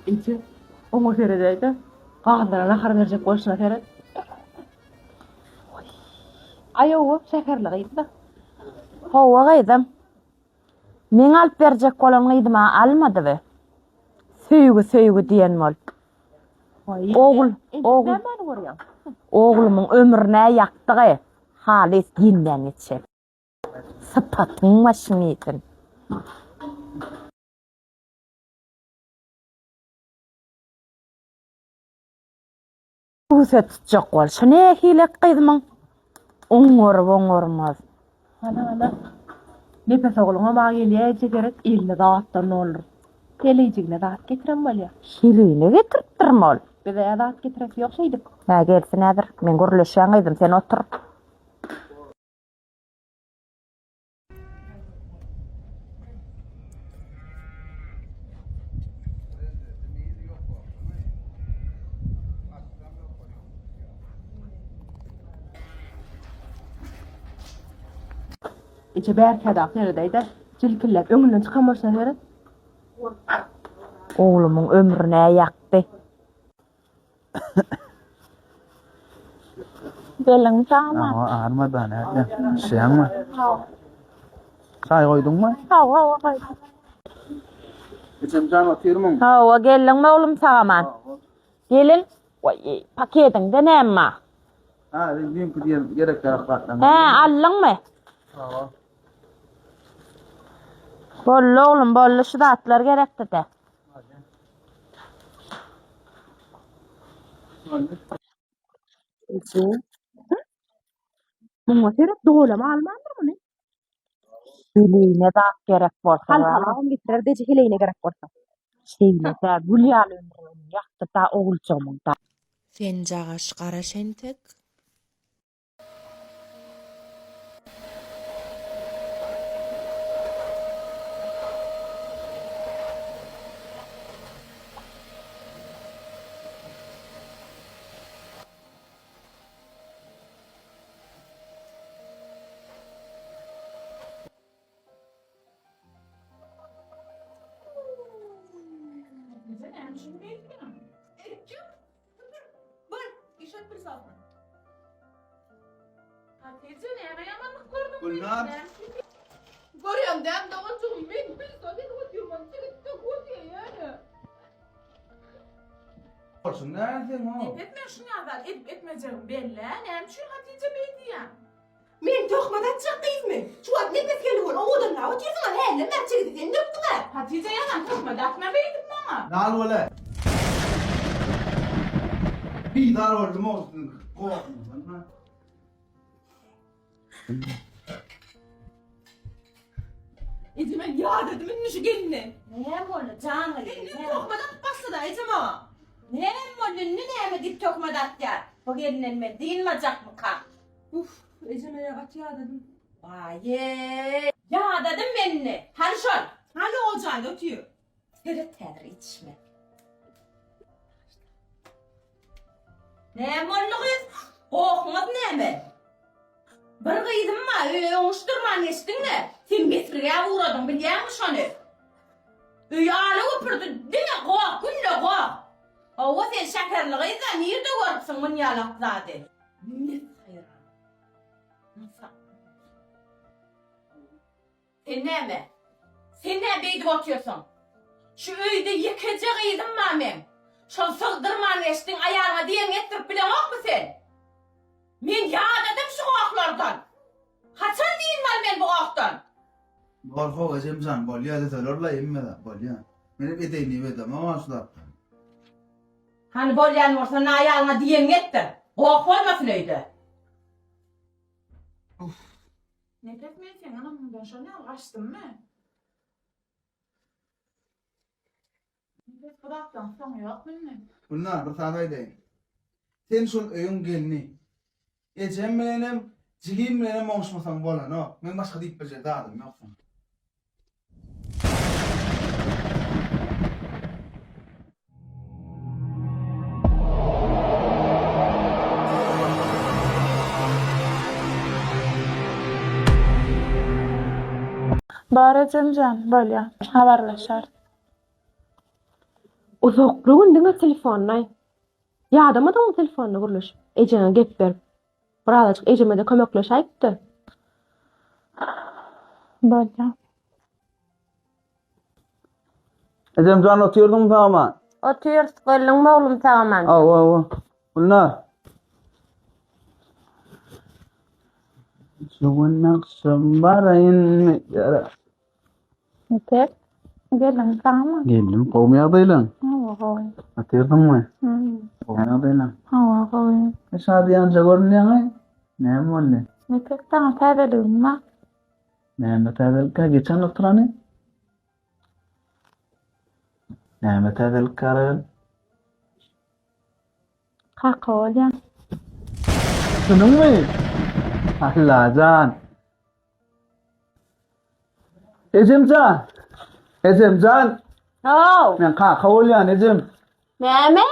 Eje, oňa seredäý-de, gazlara nahar berjek bolşuna seret. Aý, hawa, şäherli gyz-da. Hawa, gyzym. Meň alyp berjek bolan gyzym-a almady be. Söýgi, söýgi diýen bolup. Ogul, ogul. Oglumyň ömrüne ýakdygy. Halys giňden geçjek. Sypatyň başyň iýsin. Öwse tutjak bol. Şu nähili gyzmyň? Oňaryp oňarmaz. Ana, ana. Nepes ogluňam a gelýä eje gerek, elini zatdan dolduryp. Heleýjigine zat getiren bolýa. Heleýine getiripdirmi ol? Bize-ä zat getiresi ýok şeýdip. Hä, gelsin häzir. Men gürleşýän gyzym, sen otur. Eje bärkädak seredäýdä. Jilkilläp öňünden çykan bolşuna seret. Oglumyň ömrüne ýakdy. Beliň sagmy? Hawa, armada nädýä? Düşýäňmi? Çaý goýduňmy? Hawa, hawa goýdum. Ejemjan otyrmyň? Hawa, geldiňmi oglum sag-aman? Gelin, waý, pakediňde näme bar? Ha, düýnki diýen gerek-ýarak zatlar. Hä, aldyňmy? Hawa. Boldy oglum, boldy, şu zatlar gerekdi-de. Eje. Muňa seret dolam almandyr muny. Heleýine zat gerek bolsa. Haltalagam getirer deje heleýine gerek bolsa. Şeýle-dä gül ýaly ömrüni ýakdy-da oguljygymyň da. Senjagaş gara şentek. Gülnar. Görýän däm doganjygym men bilsa men otyrman çigitde otýa ýöne. Bolsun näme sen o? Nepes men şuny ýaly edip etmejegim bellä. Näme üçin Hatyja beý diýýäň? Men töhmet atjak gyzmy? Şu wagt Nepes geldi bol owadanlap otyrsyň-a hälden bäri çigidi sen dökdüň-ä. Hatyja ýalan töhmet atma beýdip maňa. Nal bole. Bizar boldum o siziň gohuňyzdan. Eje men ýadadym indi şu gelinden. Näme boldy jan gyzym? Indi töhmet atyp başlady eje maňa. Näme boldy indi näme diýip töhmet atýar? Bu gelinden men dynmajakmykam? Uf, eje men gaty ýadadym. Waýeý! Ýadadym men indi. Hany şol? Hany o jaýda otyr. Seret häzir ýetişme. Näme boldy gyz? Gohuňyz näme? Bir gyzym bar, öýe oňuşdyrman geçdiň-de, sen mesrigä ugradyň, bilýäňmi şony? Öýi ala köpürdi, diňe goh, günde goh. Hawa, sen şäherli gyz-da, nirde görüpsiň munýalak zady? Mes haýran. Sen näme? Sen näme beýdip otyrsyň? Şu öýde ýekeje gyzym bar meň. Şony sygdyrman geçdiň, aýalyňa diýeniňi etdirip bileňokmy sen? Men ýadadym şu gohlardan. Haçan dynmaly men bu gohdan? Bor how ejemjan bolýa düzelerlaý hemme zat bolýa. Menem edeýin diýip edemok şu zatdan. Hany bolýan bolsa onda aýalyňa diýeniňi etdir. Goh bolmasyn öýde. Uff. Nepes men seň ynamyňdan şon ýaly gaçdymmy? Nepes bu zatlaryň soňy ýok indi. Gülnar bir zat aýdaýyn. Sen şol öýüň gelni. Ejem bilenem, jigim bilenem oňuşmasaň bolanok. Meň başga diýip biljek zadym ýok saňa. Bar ejemjan, bolýa, habarlaşarys. Uzakly gün diňe telefonda. Ýadamadyňmy telefonda gürleşip, ejeňe gep berip. Birazajyk ejeme-de kömekleşäýipdir. Bolýa. Ejem jan otyrdyňmy sag-aman? Otyrys, geldiňmi oglum sag-aman? Hawa, hawa. Gülnar. Şu gün agşam baraýynmy? Ýara. Nepes, geldiňmi sag-aman? Geldim. Gowumy ýagdaýlaň? Hawa, gowy. Otyrdyňmy? Hmm. Gowumy ýagdaýlaň? Hawa, gowy. E, şadyýanja görünýäň-aý. Näme boldy? Nepes, saňa täzeligim bar. Näme täzelikkä? Geçen oturany. Näme täzelik Karel? Kaka bolýan. Şunuňmy? Allajan. Ejemjan. Ejemjan. Haw. Men kaka bolýan ejem. Näme?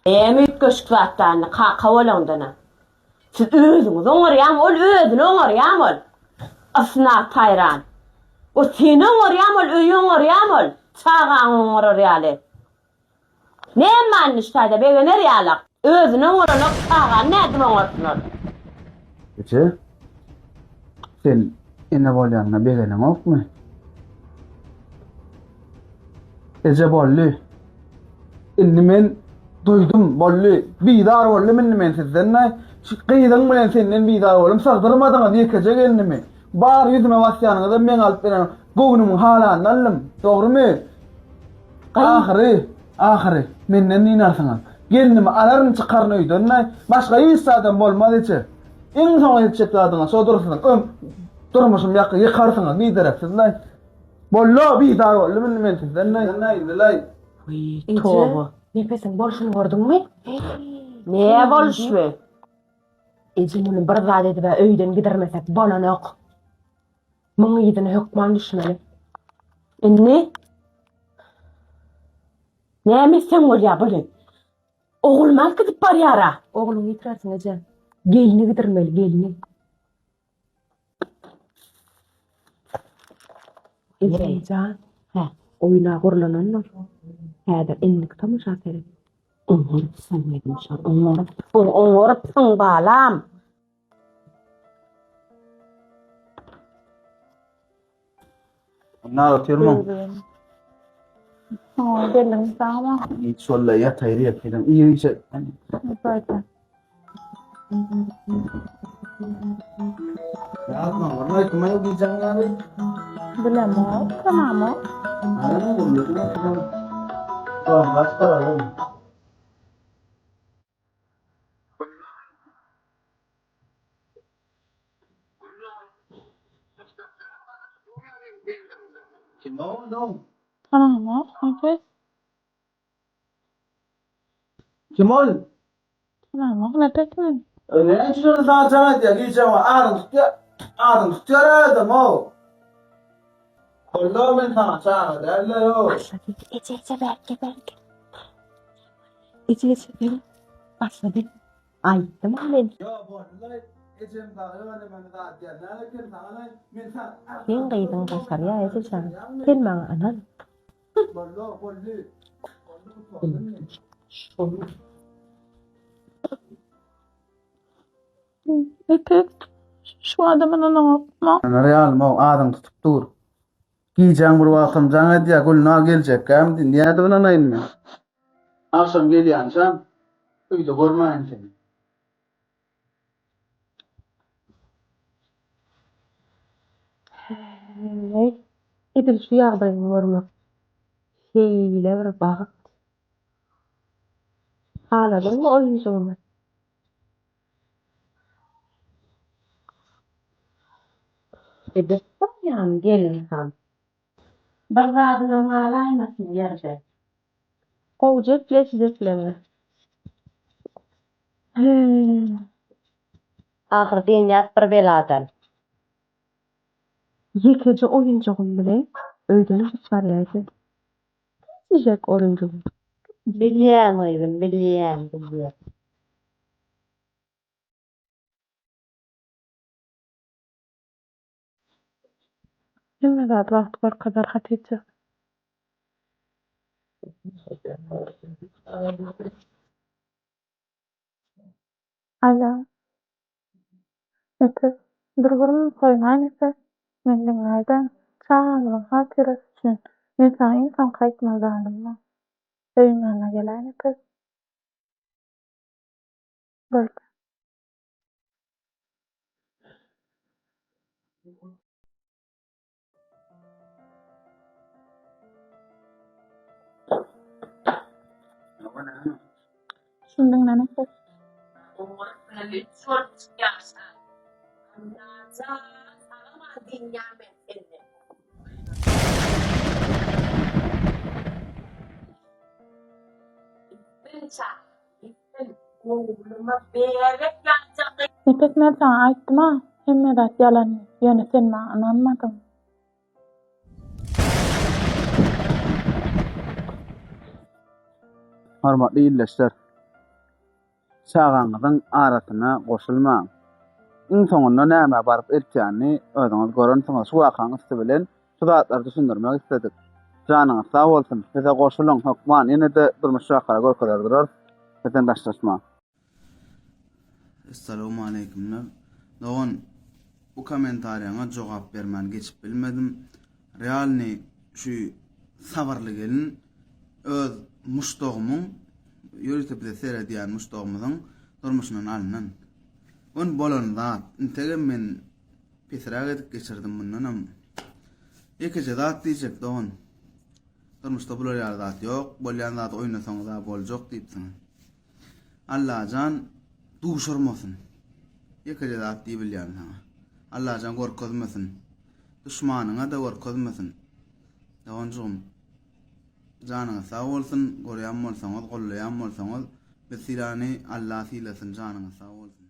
Näme üýtgeşik zatdan kaka bolaňdana? Siz özüňizi oňarýaňmy? Ol özüni oňarýamy ol? Ysnat haýran. O seni oňarýamy ol, öýi oňarýamy ol? Çagaňy oňarar ýaly. Näme manyny şu taýda begener ýalak? Özüni oňaranok, çagany nädip oňarsyn ol? Eje, sen ene bolýanyňa begeneňokmy? Eje boldy. Indi men doýdum, boldy. Bizar boldum indi men sizden-aý. Şu gyzyň bilen senden bizar boldum. Sygdyrmadyňyz ýekeje gelnimi. Bar ýüzüme basýanyňyzam meň alyp beren göwnümiň halanyny aldym. Dogrumy? Ahyry, ahyry menden dynarsyňyz. Gelnimi alaryn çykaryn öýden-aý. Başga hiç zadam bolmaz eje. Iň soňky etjek zadyňyz şodur siziň. Öň durmuşymy ýykarsyňyz bidereksiz-laý. Boldy, bizar boldum indi men sizden. Indi-laý. Wiý, toba. Nepesiň bolşuny gördüňmi? Ne boluş be? Eje muny bir zat edib-ä öýden gidirmesek bolanok. Muň yzyna hökman düşmeli. Indi näme etseň bolýar buny? Oglumy alyp gidip barýar-a. Ogluňy ýitirersiň eje. Gelni gidirmeli, gelni. Ejejan, Hä, oýna gurlanandyr. Häzir indiki tomaşa seret. Oňarypsyň gyzym, oňarypsyň, oňarypsyň balam. Nar otyrmyň? Hawa, geldiň sagma. Hiç şolla ýataýry ýataýdan. Ir işe. Zaten. Ýatma, wallahi kime diýjeň ýaly? Bilemok, tanamok. Ana, bolýar. Baş baralım. Kim ol? Tanamok, Nepes. Kim ol? Tanamok, Nepes men. Näme üçin ony saňa jaň edýär? Gije oňa adyň tutýar. Adyň tutýar adam o. Boldy men saňa çaga däl-le o. Eje, eje, berke, berke. Eje, eje, berke. Başlady. Aýtdym-a men. Ýo, boldy-laý. Ejem dagy ýöne meni zat diýen däl eken saňa-laý. Men saňa Seň gyzyň başarýa eje jan. Sen maňa ynan. Boldy, boldy. Boldy, gutardym men. Nepes, şu adama ynanaňokmy? Ynanar ýalym-ow, adyň tutup dur. Gijäň bir wagtam jaň edýär, Gülnar geljekkämi diý, nädip ynanaýyn men? Agşam gelýänçäm, öýde görmäýin seni. Häý, edil şu ýagdaýyňy görmek şeýle bir bagt. Haladyňmy oýunjygymy? Edip barýan gelin han. Bir zadynam galaýmasyn ýerde. Gowja epleşijekleňä. Heý. Ahyr dynýas bir beladan. Ýekeje oýunjagym bilen öýden alyp barýardy. Kiçijek oýunjagym. Bilýän gyzym, bilýän, bilýän. Hemme zat wagt görkezer Hatyja. Alo. Nepes, dur bir minut goýmaý Nepes. Meni diňläý-dä. Çagamyzyň hatyrasy üçin men saňa iň soňky aýtmaly zadym bar. Öýüň ýanyna geläý Nepes. Boldy. Şuny diňle Nepes. Nepes men saňa aýtdym-a, hemme zat ýalan diýip, ýöne sen maňa ynanmadyň. Hormatly ildeşler! Çagaňyzyň arasyna goşulmaň. Iň soňunda nämä baryp eltýänini özüňiz görensiňiz. Şu wakaň üsti bilen şu zatlary düşündirmek isledik. Janyňyz sag bolsun. Bize goşulyň hökman ýene-de durmuş wakalary görkezer durarys. Bizden daşlaşmaň. Essalawmaleýkumlar. Dogan bu kommentariýaňa jogap bermän geçip bilmedim. Realny şu sabyrly gelin öz muşdagymyň ýörite bize seredýän muşdagymyzyň durmuşyndan alnan. Ony bolan zat. Integem men pesräk edip geçirdim mundanam. Ýekeje zat diýjek dogan. Durmuşda bular ýaly zat ýok. Bolýan zady oýnasaňyz-a boljak diýipsiňiz. Allajan duşurmasyn. Ýekeje zat diýibilýän saňa. Allajan gorkuzmasyn. Duşmanyňa-da gorkuzmasyn. Doganjygym, janyňyz sag bolsun, görýän bolsaňyz, gollaýan bolsaňyz, biz sylany Alla sylasyn, janyňyz sag bolsun.